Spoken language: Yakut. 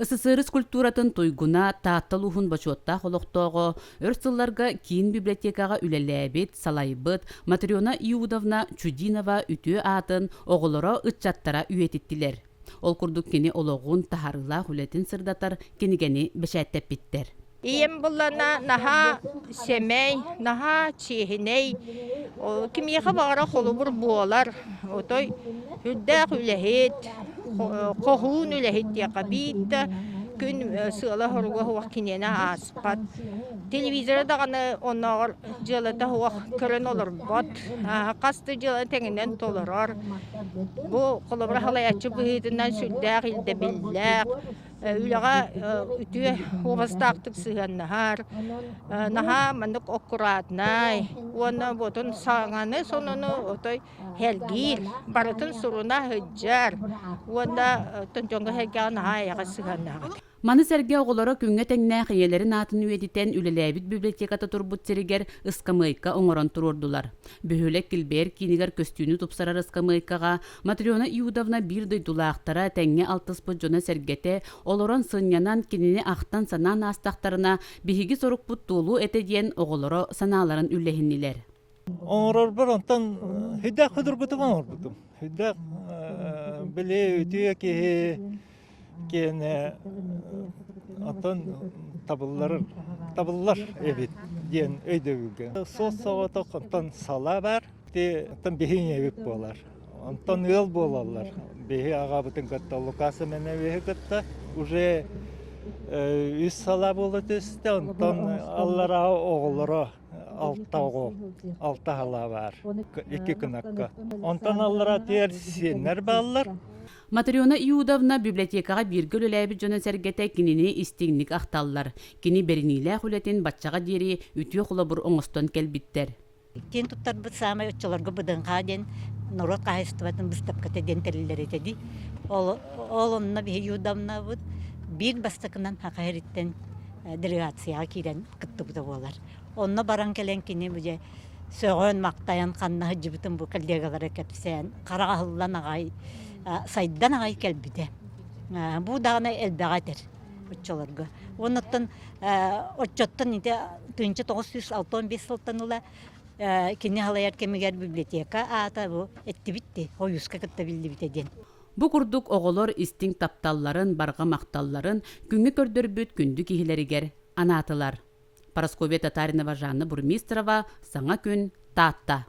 СССР культуратын туйгуна, Таатта улууһун бочуоттаах олохтооҕо, өр сылларга киин библиотекаҕа үлэлээбит, салайбыт Матрена Иудовна Чудинова үтүө аатын оҕолоро, ыччаттара үйэтиттилэр. Ол курдук кини олоҕун, таһаарыылаах үлэтин сырдатар кинигэни бэчээттэппиттэр. Ийэм буллана наһаа сэмэй, наһаа чиэһинэй, кимиэхэ баҕара холобур буолар, отой үрдээх үлэһит, хоһуун үлэһит диэххэ биир да күн сыала-соруга суох киниэнэ ааспат. Телевизоры даҕаны оннооҕор дьыалата суох көрөн олорбот, хас да дьыала тэҥинэн толорор. Бу холобура салайааччы быһыытынан сүрдээх ирдэбиллээх, үлэҕэ үтүө уобастаахтык сыһыаннаһар, наһаа маннык аккуратнай уонна буотун саҥаны сонуну отой сэргиир, барытын суруна сылдьар уонна дьоҥҥо-сэргэҕэ наһаа эйэҕэс сыһыаннаах. Маны сэргэ оҕолоро күҥҥэ тэҥнээх ийэлэрин аатын үйэтитэн үлэлээбит библиотеката турбут сиригэр ыскамыайка оҥорон туруордулар. Бөһүөлэк килбэйэр киинигэр көстүүнү тупсарар ыскамыайкаҕа Матрена Иудовна биир дойдулаахтара, тэҥҥэ алтыспыт дьоно-сэргэтэ олорон сынньанан, кинини ахтан-санаан аастахтарына, биһиги сорукпут туолуо этэ диэн оҕолоро санааларын үллэһиннилэр. Оҥорорбор онтон сүрдээх судургутук оҥорбутум. Сүрдээх били үтүө киһи киэнэ оттон табыллар табыллар эбит диэн өйдөбүлгэ. Суос-соҕотох оттон салаа баар. Ити оттон биһи ийэбит буолар. Онтон ыал буолаллар. Биһи аҕабытын кытта Лука Семеновиһы кытта уже үс салаа буола түстэ. Онтон аллараа оҕолоро алта оҕо, алта халаа баар. Икки кынакка. Онтон аллараа тиэр сиэннэр бааллар. Матрена Иудовна библиотекаҕа бииргэ үлэлээбит дьоно-сэргэтэ кинини истиҥник ахталлар. Кини бэриниилээх үлэтин баччаҕа диэри үтүө холобур оҥостон кэлбиттэр. Киэн туттарбыт саамай оччолорго БДНХ диэн норуот хаһаайыстыбатын быыстапката диэн тэриллэр этэ дии. Ол, ол онно биһиги Юдовнабыт биир бастакынан Саха сириттэн делегацияҕа киирэн кыттыбыта буолар. Онно баран кэлэн кини бу дьэ сөҕөн-махтайан ханна сылдьыбытын бу коллегалара кэпсээн, хара аһыллан аҕай, сайдан аҕай кэлбитэ. Бу даҕаны элбэҕи этэр оччолорго. Уоннаттан оччоттон ити 1965 сылтан ыла кини халайар кэмигэр библиотека аата бу эттибит дии, Хойууска кытта биллибитэ диэн. Бу курдук оҕолор истиҥ тапталларын, барҕа махталларын күҥҥэ көрдөрбүт күндү киһилэригэр анаатылар. Парасковья Татаринова, Жанна Бурмистрова, Саҥа күн, Таатта.